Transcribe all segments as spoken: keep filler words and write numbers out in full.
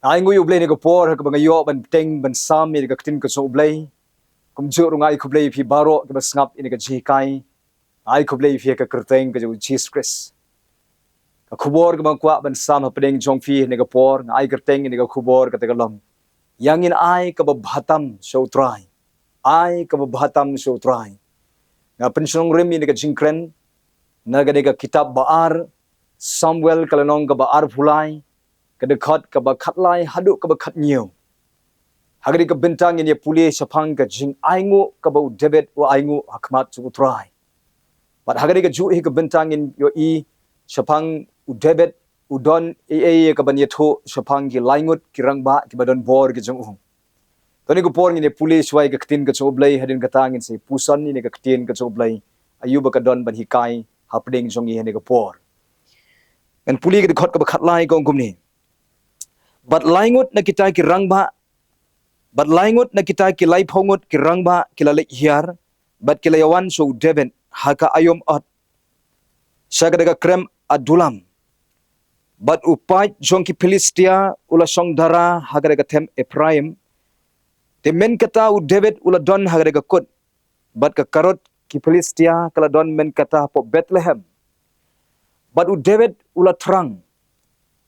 Ai nguh ïa U Blei ïa kane ka por ha kaba nga ïoh ban bteng ban sam ïa ka ktien ka jong U Blei. Kumjuh ruh nga ai khublei ïa phi baroh kiba sngap ïa kane ka jinghikai. Nga ai khublei ïa phi ha ka kyrteng ka jong U Jisu Khrist. Ka khubor kaba nga kwah ban sam hapdeng jong phi ha kane ka por, nga ai kyrteng ïa kane ka khubor kata ka long: Ïa ngin ai kaba bha tam sha U Trai. Ai kaba bha tam sha U Trai. Nga pynshong rim ïa kane ka jingkren na kane ka kitab ba ar Samuel, ka lynnong kaba arphew lai, ka dkhot kaba khatlai haduh kaba khathynñiew. Ha kane ka bynta ngin ïa pule shaphang ka jingainguh kaba u David u ainguh ha khmat jong U Trai. Bad ha kane kajuh hi ka bynta ngin ïohi shaphang u David u don ei ei ïa kaban ïathuh shaphang ki laingut ki rangbah kiba don bor ki jong u. To ha kane ka por ngin ïa pule shuwa ïa ka ktien ka jong U Blei, hadien kata ngin sa ïa puson ïa kane ka ktien ka jong U Blei, aïu ba ka don ban hikai hapdeng jong ngi ha kane ka por. Ngan pule ka dkhot kaba khatlai, ka ong kumne: Bad lai ngut na kita ki rangbah, bad lai ngut na kita ki laiphew ngut ki rangbah ki la leit hiar, bad ki la ïawan sha u David ha ka aïom ot, sha kata ka krem Adullam. Bad u paid jong ki Philistia u la shong dara ha kata ka them Ephraim. Te mynta kata u David u la don ha kata ka kut, bad ka karud ki Philistia ka la don mynta kata hapoh Bethlehem. Bad u David u la thrang,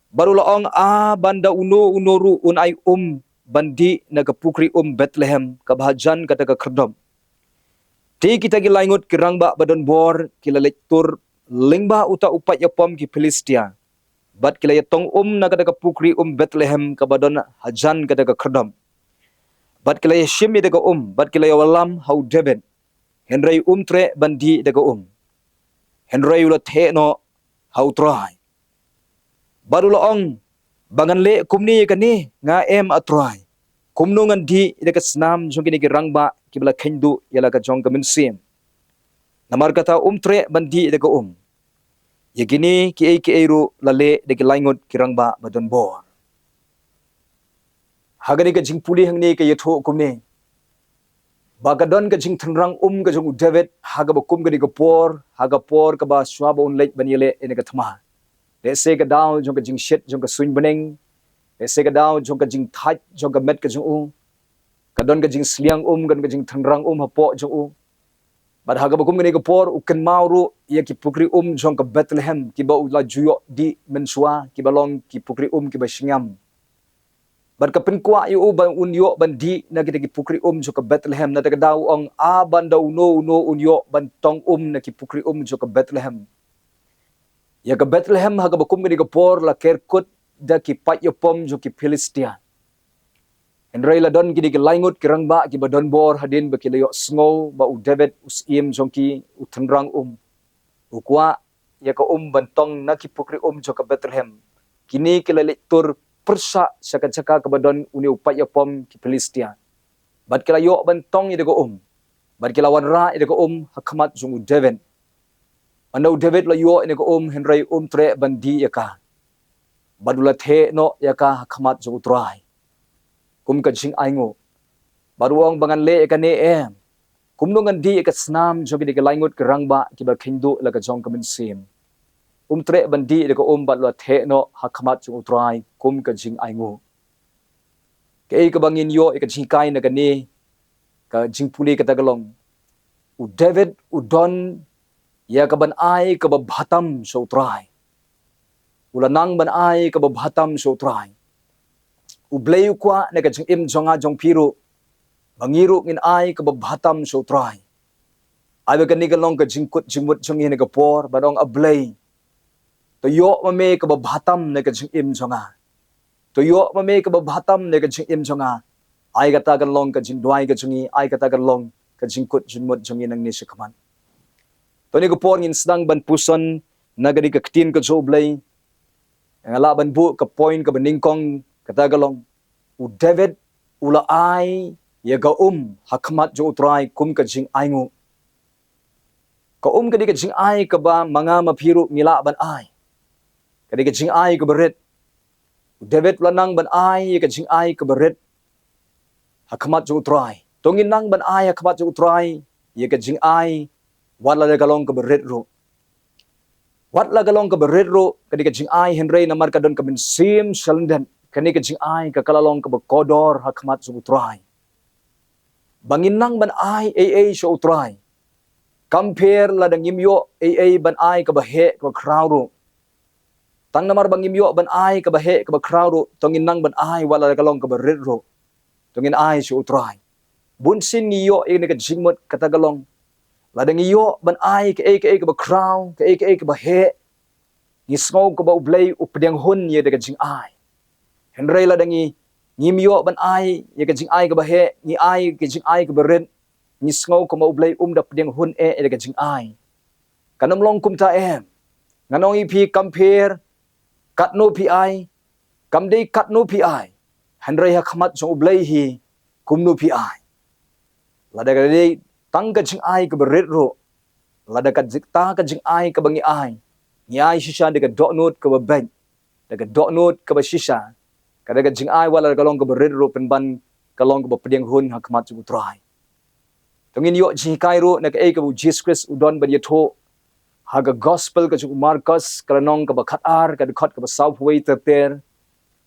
bad u la ong: A ban da uno uno ruh un ai um ban dih na ka pukri um Bethlehem kaba hajan kata ka khyrdop. Te kita ki lai ngut ki rangbah ba don bor ki la leit tur lyngba uta u paid ïapom ki Philistia, bad ki la ïatong um na kata ka pukri um Bethlehem kaba don hajan kata ka khyrdop. Bad ki la ïashim ïa kata ka um, bad ki la ïawallam ha u David. Hynrei um treh ban dih ïa kata ka um, hynrei u la theh noh ha U Trai. Bad u la ong: Ba ngan leh kumne ïa kane, nga em, A Trai? Kumno ngan dih ïa ka snam jong kine ki rangbah kiba la kheiñ duh ïa la ka jong ka mynsiem? Namar kata um treh ban dih ïa kata ka um ïa kine kiei kiei ruh la leh da ki lai ngut ki rangbah ba don bor. Ha kane ka jingpule hangne ka ïathuh kumne ba ka don ka jingtynrang um ka jong u David ha kaba kum kane ka por, ha ka por kaba shuwa ba un leit ban ïaleh ïa kane ka thma. Lehse ka daw jong ka jingshit jong ka suiñ bneng, lehse ka daw jong ka jingthait jong ka met ka jong u, ka don ka jingsliang um, ka don ka jingtynrang um hapoh jong u. Bad ha kaba kum kane ka por u kynmaw ruh ïa ki pukri um jong ka Bethlehem kiba u la ju ïoh dih mynshuwa, kiba long ki pukri um kiba shngam. Bad ka pynkwah ïa u ba un ïoh ban dih na kita ki pukri um jong ka Bethlehem, na kata ka daw u ong: A ban da uno uno un ïoh ban tong um na ki pukri um jong ka Bethlehem. Ïa ka Bethlehem ha kaba kum kane ka por la ker kut da ki paid ïapom jong ki Philistia. Hynrei la don kine ki lai ngut ki rangbah kiba don bor hadien ba ki la ïohsngew ba u David u syiem jong ki u tynrang um, u kwah ïa ka um ban tong na ki pukri um jong ka Bethlehem. Kine ki la leit tur pyrshah sha ka jaka kaba don une u paid ïapom ki Philistia. Bad ki la ïoh ban tong ïa kata ka um, bad ki la wanrah ïa kata ka um ha khmat jong u David. Hynda u David u la ïoh ïa kata ka um, hynrei um treh ban dih ïa ka, bad u la theh noh ïa ka ha khmat jong U Trai kum ka jingainguh. Bad u ong: Ba ngan leh ïa kane, em? Kumno ngan dih ïa ka snam jong kine ki lai ngut ki rangbah kiba kheiñ duh la ka jong ka mynsiem? Um treh ban dih ïa kata ka um, bad u la theh noh ha khmat jong U Trai kum ka jingainguh. Kaei kaba ngin ïoh ïa ka jinghikai na kane ka jingpule kata ka long: u David u don ïa kaban ai kaba bha tam sha U Trai. U la nang ban ai kaba bha tam sha U Trai. U Blei u kwah na ka jingim jong nga jong phi ruh ba ngi ruh ngin ai kaba bha tam sha U Trai. Ai ba kane kan long ka jingkut jingmut jong ngi ha kane ka por, ban ong: A Blei, to ïoh ma me kaba bha tam na ka jingim jong nga. To ïoh ma me kaba bha tam na ka jingim jong nga. Ai kata kan long ka jingduwai ka jong ngi, ai kata kan long ka jingkut jingmut jong ngi nangne shakhmat. To ha kane ka por ngin sdang ban puson na kane ka ktien ka jong U Blei. Nga lah ban buh ka point kaba nyngkong, kata ka long: u David u la ai ïa ka um ha khmat jong U Trai kum ka jingainguh. Ka um ka dei ka jingai kaba ma nga ma phi ruh ngi lah ban ai. Ka dei ka jingai kaba rit. U David u la nang ban ai ïa ka jingai kaba rit ha khmat jong U Trai. To ngin nang ban ai ha khmat jong U Trai ïa ka jingai wat la ka long kaba rit ruh. Wat la ka long kaba rit ruh ka dei ka jingai, hynrei namar ka don ka mynsiem shalyndet, kane ka jingai ka ka la long kaba kordor ha khmat jong U Trai. Ba ngin nang ban ai ei ei sha U Trai. Kam pher lada ngim ïoh ei ei ban ai kaba heh kaba khraw ruh. Tang namar ba ngim ïoh ban ai kaba heh kaba khraw ruh, to ngin nang ban ai wat lada ka long kaba rit ruh. To ngin ai sha U Trai. Bunsien ngi ïoh ïa kane ka jingmut kata ka long, lada ngi ïoh ban ai kaei kaei kaba khraw, kaei kaei kaba heh, ngi sngew kaba U Blei u pdiang hun ïa kata ka jingai. Hynrei lada ngi, ngim ïoh ban ai ïa ka jingai kaba heh, ngi ai ka jingai kaba rit, ngi sngew kaba U Blei um da pdiang hun eh ïa kata ka jingai. Kan ym long kumta em. Ngan ong ïa phi, kam pher katno phi ai, kam dei katno phi ai, hynrei ha khmat jong U Blei hi kumno phi ai. Lada ka dei tang ka jingai kaba rit ruh, lada kata ka jingai kaba ngi ai, ngi ai shisha da ka dohnud kaba beit, da ka dohnud kaba shisha, ka dei ka jingai wat lada ka long kaba rit ruh, pynban ka long kaba pdiang hun ha khmat jong U Trai. To ngin ïoh jinghikai ruh na kaei kaba U Jisu Khrist u don ban ïathuh ha ka gospel ka jong u Markos, ka lynnong kaba khatar, ka dkhot kaba sawphew wei ter ter.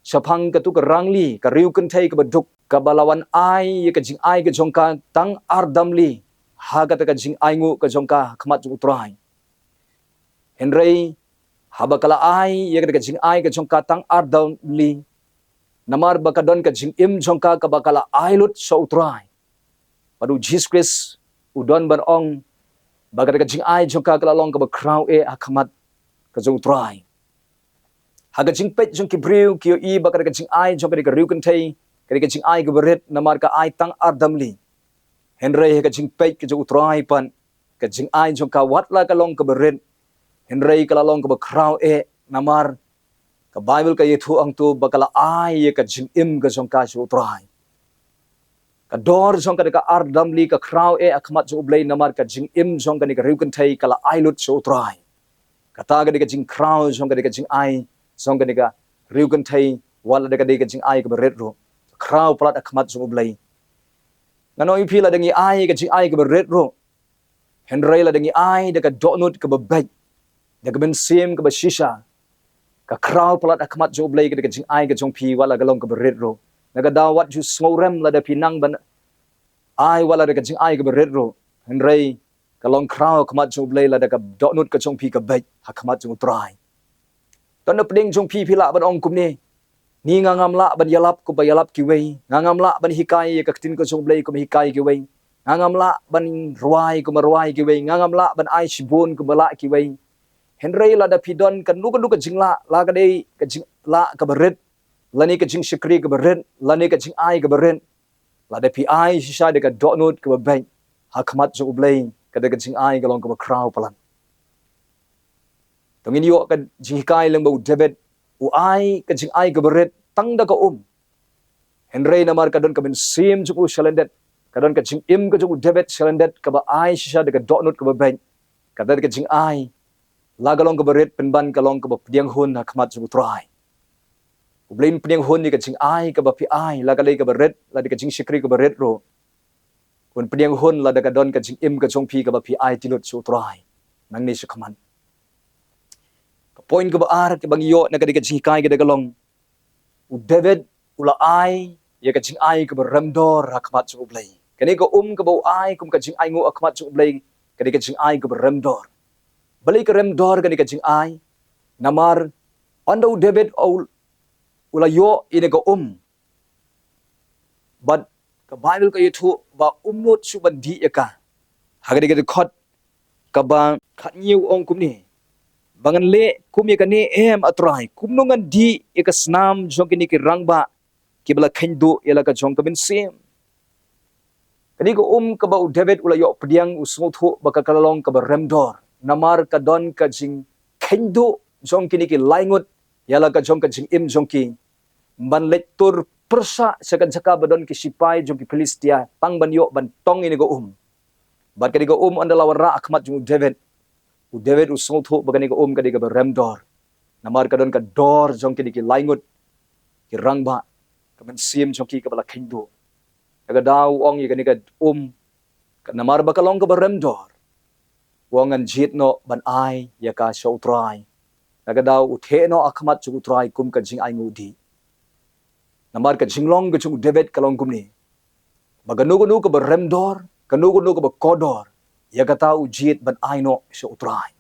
Shaphang katu ka rangli, ka riew kynthei kaba duk, kaba la wan ai ïa ka jingai ka jong ka tang ar damli ha kata ka jingainguh ka jong ka ha khmat jong U Trai. Hynrei haba ka la ai ïa kata ka jingai ka jong ka tang ar damli, namar ba ka don ka jingim jong ka kaba ka la ai lut sha U Trai. Bad U Jisu Khrist u don ban ong ba kata ka jingai jong ka ka la long kaba khraw eh ha khmat ka jong U Trai. Ha ka jingpeit jong ki briew ki ïohi ba kata ka jingai jong ka dei ka riew kynthei, ka dei ka jingai kaba rit namar ka ai tang ar damli. Hynrei ha ka jingpeit ka jong U Trai pat, ka jingai jong ka wat la ka long kaba rit, hynrei ka la long kaba khraw eh namar ka Baibl ka ïathuh hangto ba ka la ai ïa ka jingim ka jong ka sha U Trai. Ka dor jong kane ka ar damli ka khraw eh ha khmat jong U Blei namar ka jingim jong kane ka riew kynthei ka la ai lut sha U Trai. Kata ka dei ka jingkhraw jong kane ka jingai jong kane ka riew kynthei, wat lada ka dei ka jingai kaba rit ruh, khraw palat ha khmat jong U Blei. Ngan ong ïa phi, lada ngi ai ka jingai kaba rit ruh, hynrei lada ngi ai da ka dohnud kaba beit, da ka mynsiem kaba shisha, ka khraw palat ha khmat jong U Blei ka dei ka jingai ka jong phi wat la ka long kaba rit ruh. Na ka daw wat ju sngewrem lada phi nang ban ai wat la da ka jingai kaba rit ruh, hynrei ka long khraw ha khmat jong U Blei lada ka dohnud ka jong phi ka beit ha khmat jong U Trai. Don na pdeng jong phi phi lah ban ong kumne, ni nga ngam lah ban ïalap kumba ïalap kiwei, nga ngam lah ban hikai ïa ka ktien ka jong U Blei kumba hikai kiwei, nga ngam lah ban rwai kumba rwai kiwei, nga ngam lah ban ai shibun kumba lah kiwei. Hynrei lada phi don kano kano ka jinglah, la ka dei ka jinglah kaba rit lane ka jingshakri kaba rit lane ka jingai kaba rit, lada phi ai shisha da ka dohnud kaba beit ha khmat jong U Blei, ka dei ka jingai ka long kaba khraw palat. To ngin ïoh ka jinghikai lem ba u David u ai ka jingai kaba rit tang da ka um, hynrei namar ka don ka mynsiem jong u shalyndet, ka don ka jingim ka jong u David shalyndet kaba ai shisha da ka dohnud kaba beit, ka dei ka jingai la ka long kaba rit pynban ka long kaba pdiang hun ha khmat jong U Trai. U Blei un pdiang hun ïa ka jingai kaba phi ai, la ka dei kaba rit, la dei ka jingshakri kaba rit ruh. Un pdiang hun lada ka don ka jingim ka jong phi kaba phi aiti lut sha U Trai nangne shakhmat. Ka point kaba ar kaba ngi ïoh na ka dei ka jinghikai ka dei ka long, u David u la ai ïa ka jingai kaba rem dor ha khmat jong U Blei. Kane ka um kaba u ai kum ka jingainguh ha khmat jong U Blei, ka dei ka jingai kaba rem dor. Balei ka rem dor kane ka jingai? Namar ynda u David u, u la ïoh ïa kane ka um, bad ka Baibl ka ïathuh ba um nud shuh ban dih ïa ka. Ha kane ka dkhot kaba khathynñiew u ong kumne, ba ngan leh kum ïa kane em, A Trai, kumno ngan dih ïa ka snam jong kine ki rangbah kiba la kheiñ duh ïa la ka jong ka mynsiem. Kane ka um kaba u David u la ïoh pdiang u sngewthuh ba ka ka la long kaba rem dor, namar ka don ka jingkheiñ duh jong kine ki laingut ïa la ka jong ka jingim jong ki, ban leit tur pyrshah sha ka jaka ba don ki shipai jong ki Philistia tang ban ïoh ban tong ïa kane ka um. Bad kane ka um ynda la wanrah ha khmat jong u David, u David u sngewthuh ba kane ka um ka dei kaba rem dor, namar ka don ka dor jong kine ki laingut ki rangbah, ka mynsiem jong ki kaba la kheiñ duh. Na ka daw u ong ïa kane ka um, ka namar ba ka long kaba rem dor, u ong, ngan jied noh ban ai ïa ka sha U Trai. Na ka daw u theh noh ha khmat jong U Trai kum ka jingainguh dih. Namar ka jinglong ka jong u David ka long kumne. Ba kano kano kaba rem dor, kano kano kaba kordor, ïa kata u jied ban ai noh sha u Trai.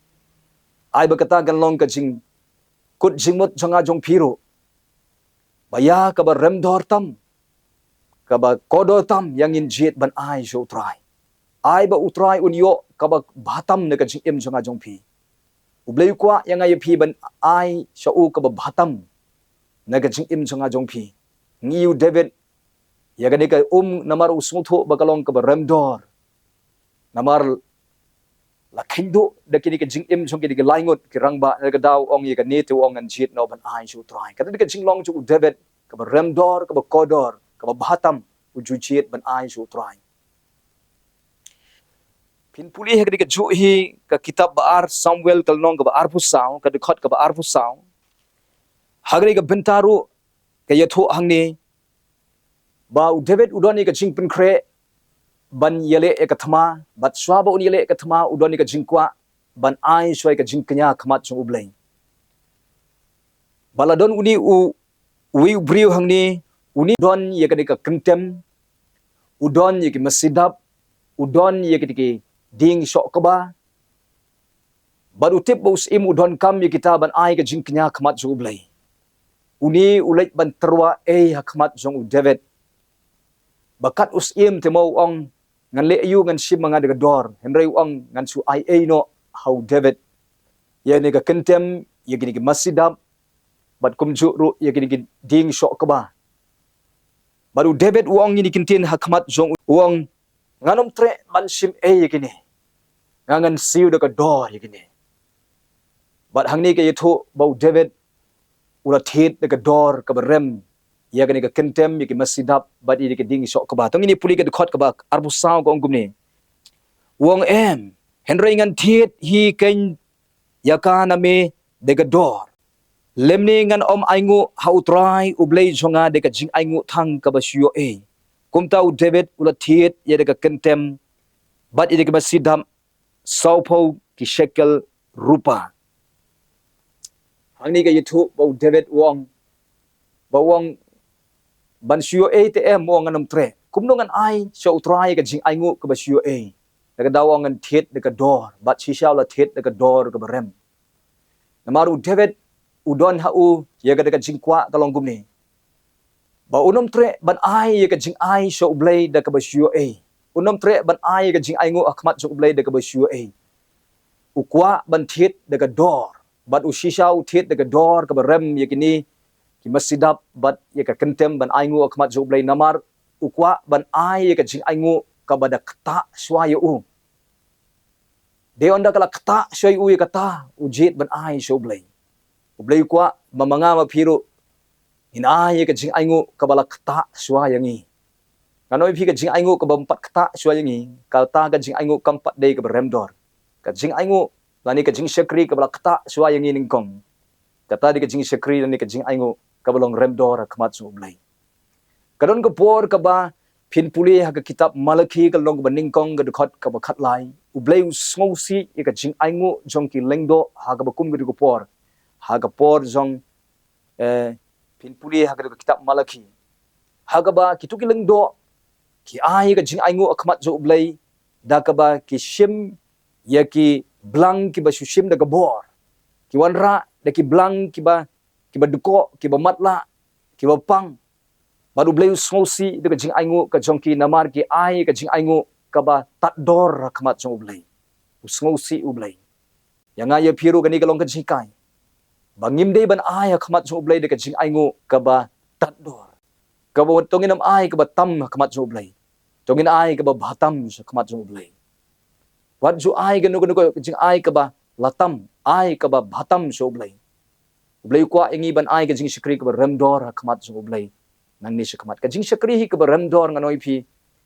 Ai ba kata kan long ka jingkut jingmut jong nga jong phi ruh. Ba ïa kaba rem dor tam, kaba kordor tam ïa ngin jied ban ai sha u Trai. Ai ba u Trai un ïoh kaba bha tam na ka jingim jong nga jong phi. U Blei u kwah ïa nga ïa phi ban ai sha u kaba bha tam na ka jingim jong nga jong phi. Ngi ïohi u David, ïa kane ka um namar u sngewthuh ba ka long kaba rem dor. Namar la kheiñ duh da kine ki jingim jong kine ki lai ngut ki rangbah, na kata u ong ïa kane te u ong ngan jied noh ban ai sha u Trai. Kata ka jinglong jong u David, kaba rem dor, kaba kordor, kaba bha tam, u ju jied ban ai sha u Trai. Phin pule ha kane kajuh hi ka kitab ba ar Samuel ka lynnong kaba arphew saw, ka dkhot kaba arphew saw. Ha kane ka bynta ruh ka ïathuh hangne, ba u David u don ïa ka jingpynkhreh ban ïaleh ïa ka thma, bad shuwa ba un ïaleh ïa ka thma u don ïa ka jingkwah ban ai shuwa ïa ka jingkñia ha khmat jong u Blei. Ba la don une u, uwei u briew hangne, une u don ïa kane ka kyntem, u don ïa ki masi dap, u don ïa kine ki dieng shoh kba. Bad u tip ba u syiem u donkam ïa kita ban ai ka jingkñia ha khmat jong u Blei. Une u leit ban tyrwa ei ha khmat jong u David. Ba kat u syiem te mo u ong, ngan leh aïu, ngan shim ma nga da ka dor. Hynrei u ong ngan shu ai ei noh ha u David. Ïa kane ka kyntem, ïa kine ki masi dap, bad kumjuh ruh ïa kine ki dieng shoh kba. Bad u David u ong ïa kine ki ktien ha khmat jong u, u ong, ngan ym treh ban shim ei ïa kine. Nga ngan siew da ka dor ïa kine. Bad hangne ka ïathuh ba u David u la thied da ka dor kaba rem ïa kane ka kyntem, ïa ki masi dap, bad ïa kine ki dieng shoh kba. To ngin ïa pule ka dkhot kaba arphew saw, ka ong kumne. U ong, em, hynrei ngan thied hi keiñ ïa ka na me da ka dor. Lymne ngan ym ainguh ha u Trai u Blei jong nga da ka jingainguh thang kaba shu ïoh ei. Kumta u David u la thied ïa da ka kyntem bad ïa da ka masi dap, sawphew ki shekel rupa. Hangne ka ïathuh ba u David u ong, ba u ong, ban shu ïoh ei te em, u ong, ngan ym treh. Kumno ngan ai sha u Trai ka jingainguh kaba shu ïoh ei? Da kata u ong ngan thied da ka dor, bad shisha u la thied da ka dor kaba rem. Namar u David u don ha u ïa kata ka jingkwah ka long kumne. Ba un ym treh ban ai ïa ka jingai sha u Blei da kaba shu ïoh ei. Un ym treh ban ai ïa ka jingainguh ha khmat jong u Blei da kaba shu ïoh ei. U kwah ban thied da ka dor. Bad u shisha u thied da ka dor kaba rem ïa kine ki masi dap bad ïa ka kyntem ban ainguh ha khmat jong u Blei namar u kwah ban ai ïa ka jingainguh kaba da ktah shuwa ïa u. Dei ynda ka la ktah shuwa ïa u ïa kata u jied ban ai sha u Blei. U Blei u kwah ba ma nga ma phi ruh ngin ai ïa ka jingainguh kaba la ktah shuwa ïa ngi. Ngan ong ïa phi ka jingainguh kaba ym pat ktah shuwa ïa ngi, kata ka jingainguh kam pat dei kaba rem dor. Ka jingainguh lane ka jingshakri kaba la ktah shuwa ïa ngi nyngkong, kata dei ka jingshakri lane ka jingainguh kaba long rem dor ha khmat jong u Blei. Ka don ka por kaba phin pule ha ka kitab Malaki ka lynnong kaba nyngkong ka dkhot kaba khatlai. U Blei u sngewsih ïa ka jingainguh jong ki lyngdoh ha kaba kum ka dei ka por. Ha ka por jong, eh, phin pule ha ka dei ka kitab Malaki. Ha kaba kito ki lyngdoh ki ai ïa ka jingainguh ha khmat jong u Blei da kaba ki shim ïa ki blang kiba shu shim da ka bor. Ki wanrah da ki blang kiba, kiba dkoh, kiba matlah, kiba pang. Bad u Blei u sngewsih da ka jingainguh ka jong ki namar ki ai ka jingainguh kaba tad dor ha khmat jong u Blei. U sngewsih u Blei. Ïa nga ïa phi ruh kane ka long ka jinghikai ba ngim dei ban ai ha khmat jong u Blei da ka jingainguh kaba tad dor. Kaba to ngin ym ai kaba tam ha khmat jong u Blei. To ngin ai kaba bha tam ha khmat jong u Blei. Wat ju ai kano kano ka jingai kaba la tam, ai kaba bha tam sha u Blei. U Blei u kwah ïa ngi ban ai ka jingshakri kaba rem dor ha khmat jong u Blei nangne sha khmat. Ka jingshakri hi kaba rem dor ngan ong ïa phi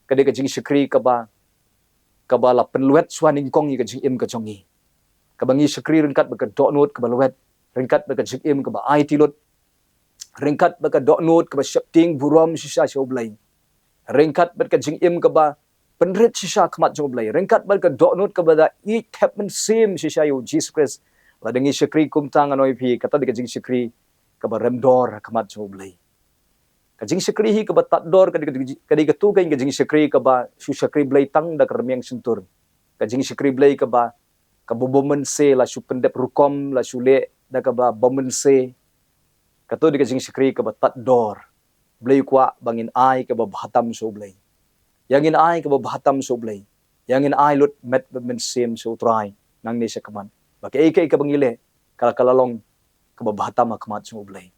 ka dei ka jingshakri kaba, kaba la pynlwet shuwa nyngkong ïa ka jingim ka jong ngi. Kaba ngi shakri ryngkat bad ka dohnud kaba lwet, ryngkat bad ka jingim kaba aiti lut, ryngkat bad ka dohnud kaba sheptieng burom shisha sha u Blei, ryngkat bad ka jingim kaba pynrit shisha ha khmat jong u Blei, ryngkat bad ka dohnud kaba da ïeit thep mynsiem shisha ïa u Jisu Khrist. Lada ngi shakri kumta ngan ong ïa phi kata dei ka jingshakri kaba rem dor ha khmat jong u Blei. Ka jingshakri hi kaba tad dor ka dei, ka dei katu ka jingshakri kaba shu shakri Blei tang da ka rmiang shyntur. Ka jingshakri Blei kaba, kaba bymynse la shu pyndep rukom, la shu leh da kaba bymynse. Katu dei ka jingshakri kaba tad dor. Blei kwah ba ngin ai kaba bha tam sha U Blei. Ïa ngin ai kaba bha tam sha U Blei. Ïa ngin ai lut met bad mynsiem sha U Trai nangne sha khmat. Ba kaei kaei kaba ngi leh ka la, ka la long kaba bha tam ha khmat jong U Blei.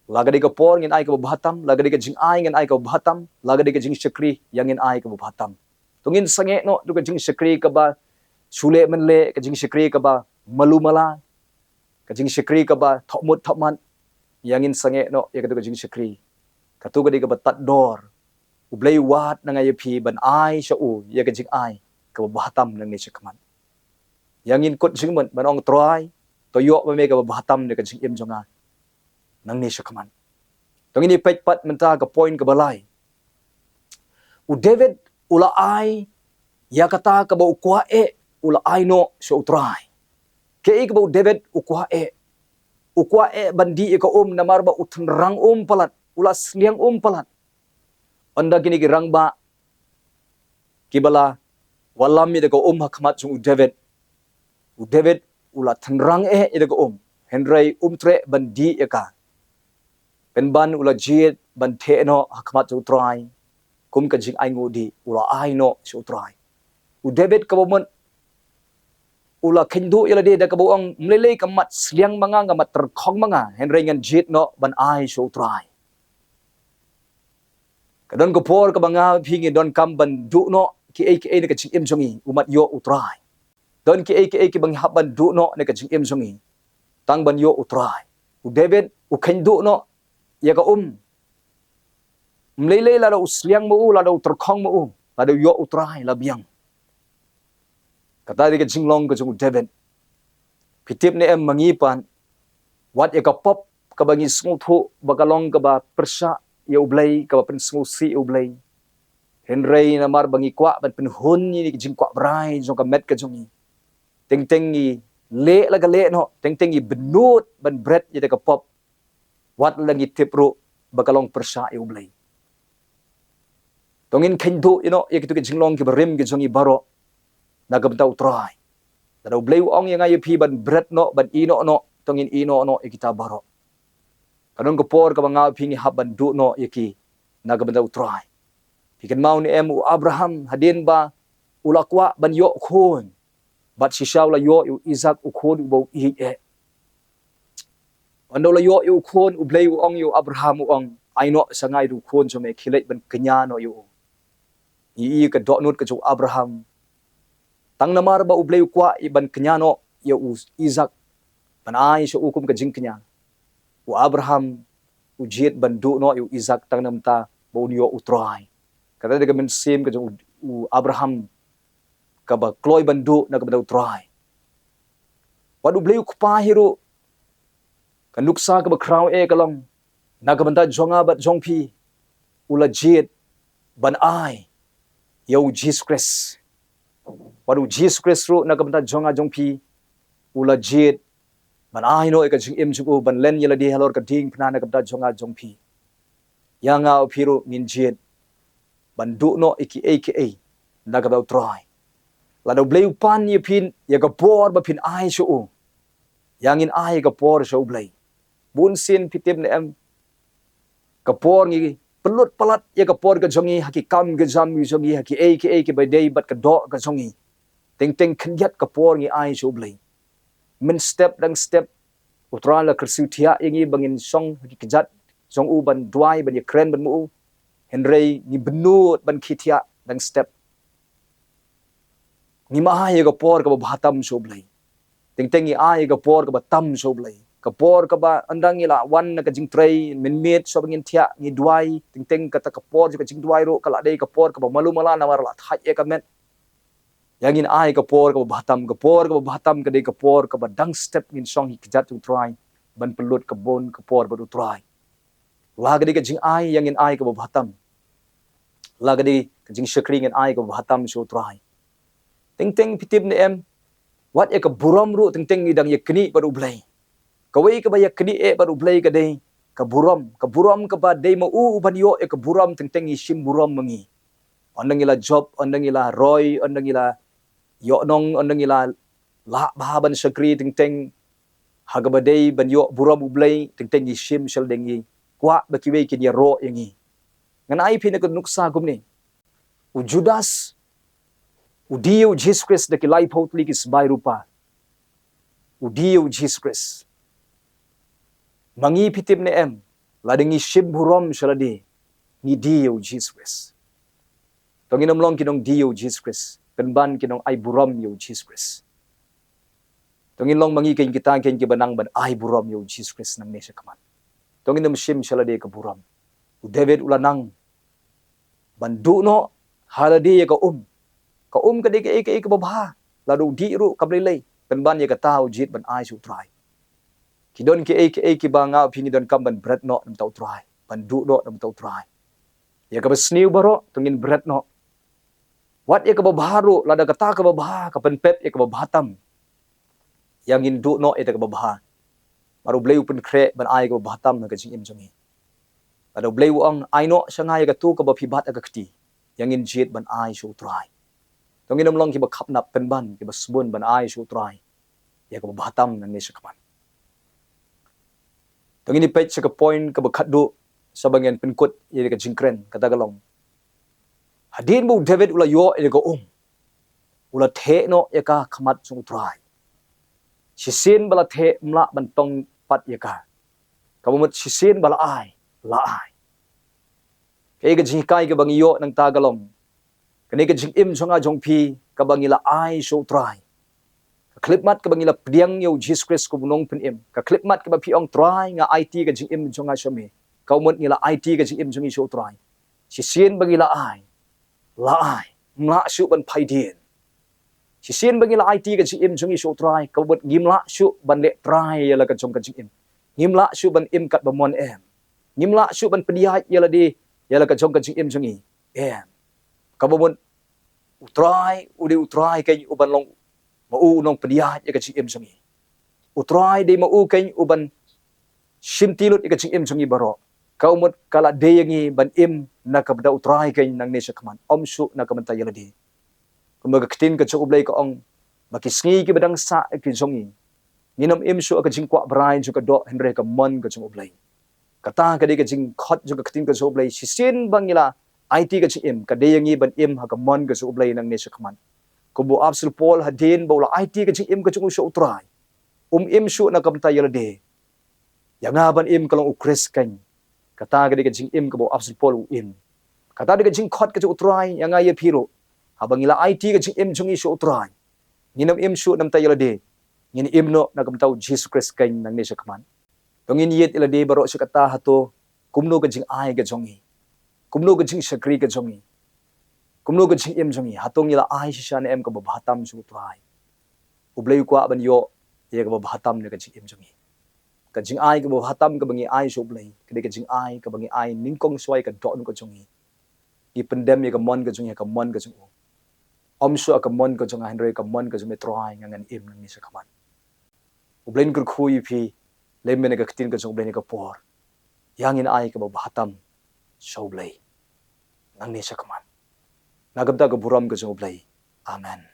La ka dei ka por ngin ai kaba bha tam, la ka dei ka jingai ngin ai kaba bha tam, la ka dei ka jingshakri ïa ngin ai kaba bha tam. To ngin sangeh noh tu ka jingshakri kaba shu leh mynleh, ka jingshakri kaba malu mala, ka jingshakri kaba thok mut thok mat. Ïa ngin sangeh noh ïa katu ka jingshakri. Katu ka dei kaba tad dor. U Blei u wad na nga ïa phi ban ai sha u ïa ka jingai kaba bha tam nangne sha khmat. Ïa ngin kut jingmut ban ong Trai, to ïoh ma me kaba bha tam na ka jingim jong nga nangne sha khmat. To ngin ïa peit pat mynta ka point kaba lai. U David u la ai ïa kata kaba u kwah eh, u la ai noh sha U Trai. Kaei kaba u David u kwah eh? U kwah eh ban dih ïa ka um namar ba u tynrang um palat, u la sliang um palat. Ynda kine ki rangbah kiba la wallam ïa ka um ha khmat jong u David. U David u la tynrang eh ïa ka um, hynrei um treh ban dih ïa ka. Pynban u la jied ban theh noh ha khmat jong U Trai. Kum ka jingainguh dih u la ai noh sha U Trai. U David kaba mut u la kheiñ duh ïa lade da kaba u ong, ym lei lei ka mat sliang ma nga, ka mat tyrkhong ma nga, hynrei ngan jied noh ban ai sha U Trai. Ka don ka por kaba nga phi ngi donkam ban duh noh kiei kiei na ka jingim jong ngi, u mat ïoh U Trai. Don kiei kiei kiba ngi hap ban duh noh na ka jingim jong ngi tang ban ïoh U Trai. U David u kheiñ duh noh ïa ka um. Ym lei lei lada u sliang ma u, lada u tyrkhong ma u, lada u ïoh U Trai la biang. Kata dei ka jinglong ka jong u David. Phi tip ne em, ma ngi pat, wat ïa ka pop kaba ngi sngewthuh ba ka long kaba pyrshah ïa U Blei, kaba pynsngewsih ïa U Blei, hynrei namar ba ngi kwah ban pynhun ïa ka jingkwah brai jong ka met ka jong ngi, teng teng ngi leh la ka leh noh, teng teng ngi bynnud ban bret ïa ka pop, wat la ngi tip ruh ba ka long pyrshah ïa U Blei. To ngin kheiñ duh ïa noh ïa kitu ki jinglong kiba rim ki jong ngi baroh na ka bynta U Trai. Lada U Blei u ong ïa nga ïa phi ban bret noh, ban ïehnoh noh, to ngin ïehnoh noh ïa kita baroh. Ka don ka por kaba nga phi ngi hap ban duh noh ïa ki na ka bynta U Trai. Phi kynmaw ne em u Abraham, hadien ba u la kwah ban ïoh khun, bad shisha u la ïoh ïa u Isak u khun uba u ïeit eh. Ynda u la ïoh ïa u khun, U Blei u ong ïa u Abraham, u ong, ai noh sha nga ïa u khun jong me, khie leit ban kñia noh ïa u. Ïa ka dohnud ka jong u Abraham. Tang namar ba U Blei u kwah ïa ban kñia noh ïa u Isak, ban ai sha u kum ka jingkñia, u Abraham u jied ban duh noh ïa u Isak tang namar ba un ïoh U Trai. Kata dei ka mynsiem ka jong u, u Abraham kaba kloi ban duh na ka bynta U Trai. Wat U Blei U Kpa hi ruh, ka nuksa kaba khraw eh ka long, na ka bynta jong nga bad jong phi, u la jied ban ai ïa u Jisu Khrist. Wat u Jisu Khrist ruh na ka bynta jong nga jong phi, u la jied ban ai noh ïa ka jingim jong u, ban len ïa lade halor ka diengphna na ka bynta jong nga jong phi. Ïa nga u phi ruh ngin jied ban duh noh ïa kiei kiei na ka bynta U Trai. Lada U Blei u pan ïa phi ïa ka por ba phin ai sha u, ïa ngin ai ïa ka por sha U Blei. Bun sien phi tip ne em, ka por ngi pynlut palat ïa ka por ka jong ngi ha ki kam ka jam ki jong ngi, ha kiei kiei kiba dei bad ka doh ka jong ngi. Teng teng khyndiat ka por ngi ai sha U Blei. Myn step dang step U Trai la kyrsiew thiah ïa ngi ba ngin shong ha ki kjat jong u ban duwai, ban ïakren bad u. Hynrei ngi bynnud ban khie thiah dang step. Ngim ai ïa ka por kaba bha tam sha U Blei. Teng teng ngi ai ïa ka por kaba tam sha U Blei. Ka por kaba ynda ngi la wan na ka jingtrei mynmiet, shuwa ba ngin thiah ngi duwai. Teng teng kata ka por jong ka jingduwai ruh ka la dei ka por kaba malu mala namar la thait ïa ka met. Ïa ngin ai ka por kaba bha tam, ka por kaba bha tam ka dei ka por kaba dang step ngin shong ha ki kjat U Trai ban pynlut ka bun ka por bad U Trai. La ka dei ka jingai, ïa ngin ai kaba bha tam. La ka dei ka jingshakri, ngin ai kaba bha tam sha U Trai. Teng teng phi tip ne em, wat ïa ka burom ruh teng teng ngi dang ïaknieh bad U Blei. Kawei kaba ïaknieh eh bad U Blei ka dei ka burom, ka burom kaba dei ma u uban ïoh ïa ka burom, teng teng ngi shim burom ma ngi. Ynda ngi la jop, ynda ngi la roi, ynda ngi la ïoh nong, ynda ngi la lah bha ban shakri, teng teng ha kaba dei ban ïoh burom U Blei, teng teng ngi shim sha lade, ngi kwah ba kiwei kin ïaroh ïa ngi. Ngan ai phi na ka nuksa kumne. U Judas u die ïa u Jisu Khrist da ki laiphew tylli ki sbai rupa. U die ïa u Jisu Khrist. Ma ngi, phi tip ne em, lada ngi shim burom sha lade, ngi die ïa u Jisu Khrist. To ngin ym long ki nongdie ïa u Jisu Khrist, pynban ki nongai burom ïa u Jisu Khrist. To ngin long ma ngi keiñ kita keiñ kiba nang ban ai burom ïa u Jisu Khrist nangne shakhmat. To ngin ym shim sha lade ka burom. U David u la nang ban duh noh ha lade ïa ka um. Ka um ka dei kaei kaei kaba bha. Lada u die ruh kam lei lei, pynban ïa kata u jied ban ai sha u Trai. Ki don kiei kiei kiba nga bad phi ngi donkam ban bret noh na bynta u Trai, ban duh noh na bynta u Trai. Ïa kaba sniew baroh to ngin bret noh. Wat ïa kaba bha ruh, lada kata kaba bha ka pynpep ïa kaba bha tam, ïa ngin duh noh ïa kaba bha. Namar U Blei u pynkhreh ban ai kaba bha tam ha ka jingim jong ngi. Lada U Blei u ong, ai noh sha nga ïa kato kaba phi bat ha ka kti, ïa ngin jied ban ai sha u Trai. To ngin ym long kiba khapnap, pynban kiba sbun ban ai sha u Trai ïa kaba bha tam nangne shakhmat. To ngin ïa peit sha ka point kaba khatduh, sa ba ngan pynkut ïa ka jingkren, kata ka long, hadien ba u David u la ïoh ïa ka um, u la theh noh ïa ka ha khmat jong u Trai. Shisien ba la theh, ym lah ban tong pat ïa ka. Kaba mut shisien ba la ai, la ai. Kaei ka jinghikai kaba ngi ïoh nangta ka long, kane ka jingim jong nga jong phi kaba ngi la ai sha u Trai, ka khyllipmat kaba ngi la pdiang ïa u Jisu Khrist kum u nongpynim, ka khyllipmat kaba phi ong, Trai, nga aiti ka jingim jong nga sha me. Kaba mut ngi la aiti ka jingim jong ngi sha u Trai. Shisien ba ngi la ai, la ai, ym lah shuh ban phai dien. Shisien ba ngi la aiti ka jingim jong ngi sha u Trai, kaba mut ngim lah shuh ban leh trai ïa la ka jong ka jingim. Ngim lah shuh ban im katba mon, em. Ngim lah shuh ban pynïaid ïa lade ïa la ka jong ka jingim jong ngi, em. Kaba mut u Trai u dei u Trai keiñ uban long ma u u nongpynïaid ïa ka jingim jong ngi. U Trai dei ma u keiñ uban shimti lut ïa ka jingim jong ngi baroh. Kaba mut ka la dei ïa ngi ban im na ka bynta u Trai keiñ nangne shakhmat, ym shuh na ka bynta ïa lade. Kumba ka ktien ka jong U Blei ka ong, ba ki sngi kiba dang sah ki jong ngi, ngin ym im shuh ha ka jingkwah brai jong ka doh, hynrei ha ka mon ka jong U Blei. Kata ka dei ka jingkhot jong ka ktien ka jong U Blei, shisien ba ngi la aiti ka jingim, ka dei ïa ngi ban im ha ka mon ka jong U Blei nangne shakhmat. Kumba u apostol Paul, hadien ba u la aiti ka jingim ka jong u sha u Trai, um im shuh na ka bynta ïa lade. Ïa nga ban im ka long u Khrist keiñ. Kata ka dei ka jingim kaba u apostol Paul u im. Kata ka dei ka jingkhot ka jong u Trai ïa nga ïa phi ruh. Haba ngi la aiti ka jingim jong ngi sha u Trai, ngin ym im shuh na ka bynta ïa lade. Ngin im noh na ka bynta u Jisu Khrist keiñ nangne shakhmat. To ngin ïeit ïa lade baroh sha kata, hato kumno ka jingai ka jong ngi, kumno ka jingshakri ka jong ngi, kumno ka jingim jong ngi, hato ngi la ai shisha ne em kaba bha tam sha u Trai? U Blei u kwah ban ïoh ïa kaba bha tam na ka jingim jong ngi. Ka jingai kaba bha tam kaba ngi ai sha u Blei, ka dei ka jingai kaba ngi ai nyngkong shwa ïa ka dohnud ka jong ngi. Ngi pyndem ïa ka mon ka jong ngi ha ka mon ka jong u. Ym shuh ha ka mon ka jong nga, hynrei ha ka mon ka jong me Trai nga ngan im nangne shakhmat. U Blei un kyrkhu ïa phi, lem mynne ka ktien ka jong U Blei ne ka por. Ïa ngin ai kaba bha tam sha u Blei nangne shakhmat. Na ka bynta ka burom ka jong U Blei. Amen.